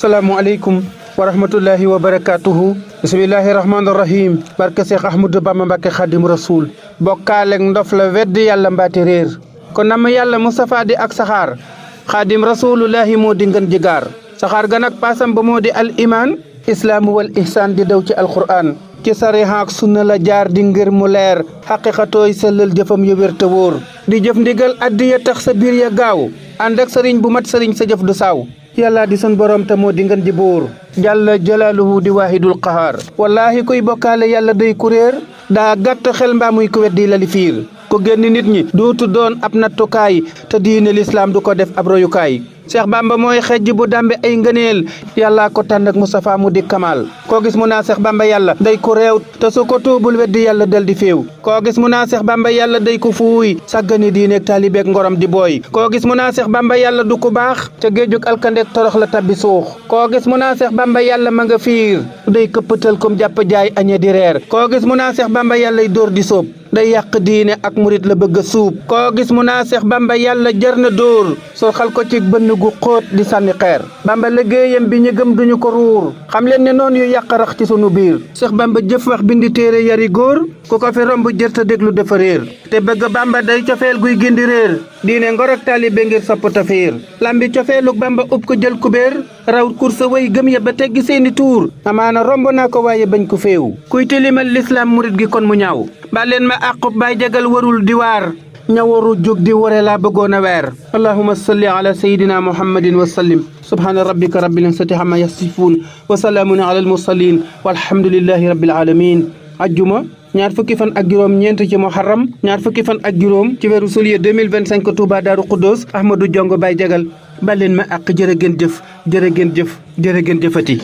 asalaamualeykum wa rahmatullahi wa barakatuhu bismillahi rahmaani rahim barke Seex Ahmadu Bamba Mbàkke Xaadim Rasuul bokkaaleeg ndof la weddi yàlla mbaati réer kon nam yàlla Mustafa di ak saxaar Xaadim Rasulullahi moo di ngën jigaar saxaar ga nag paasam ba moo di al iman islaamu wal ihsaan di daw ci alquran ci sariha ak sunna la jaar di ngir mu leer xaqiqatooy sellal jëfam yu wér te wóor di jëf ndigal addiya tax sa biir ya gaaw ànd ak sëriñ bu mat sëriñ sa jëf du saaw yàlla di sun borom te moo di ngeen ji buur jàlla jalaaluhu di waahidul qahaar wallaahi kuy bokkaale yàlla day kuréer daa gàtt xel mbaa muy ku weddi lali fiir ko génn nit ñi dootu doon ab nattukaay te diine lislaam du ko def ab royukaay Cheikh Bamba mooy xejj bu dambe ay ngëneel yàlla ko tànn ak Mustafa mu di kamal koo gis mu naa Cheikh Bamba yàlla day ko réew te su ko tuubul weddi yàlla del di féew koo gis mu naa Cheikh Bamba yàlla day ko fuuy sàggani diineeg taalibeeg ngorom di booy koo gis mu naa Cheikh Bamba yàlla du ko baax ca géejug alkandeeg torox la tabbi suux koo gis mu naa Cheikh Bamba yàlla ma nga fiir day këppatal comme jàpp jaay añe di reer koo gis mu naa Cheikh Bamba yàllay dóor di sóob day yàq diine ak murit la bëgg a suub koo gis mu naa Seex Bamba yàlla jar na dóor soo xal ko ci bënn gu xóot di sànni xeer Bamba liggéeyam bi ñu gëm duñu ko ruur xam leen ne noonu yu yàq rax ci sunu biir Seex Bamba jëf wax bindi téere yari góor ku ko fi romb jër ta déglu dafa réer te bëgg Bamba day cofeel guy gindi réer diine ngor ak taalibe ngir sopp ta fiir lambi cofeeluk Bamba ub ko jël kubéer raw kursa way gëm ya ba teggi seeni tuur amaana romb naa ko waaye bañ ko féew kuy tilimal lislaam murit gi kon mu ñaaw baleen ma àqub baay jagal warul di waar ña waru jóg di ware laa bëggoon a weer allahumma salli ala sayidina muhammadin wa sallim subhaana rabbika rabbil izzati amma yasifuun wa salaamun ala al mursalin walhamdulillahi rabbil alamin ajjuma ñaar fukki fan ak juróom ñeent ci muharram ñaar fukki fan ak juróom ci weeru juillet 2025 Touba Daaru Xuddoos Ahmadou Jongo Baye Jagal baleen ma àq jërë ngeen jëf jërë ngeen jëf jërë ngeen jëfati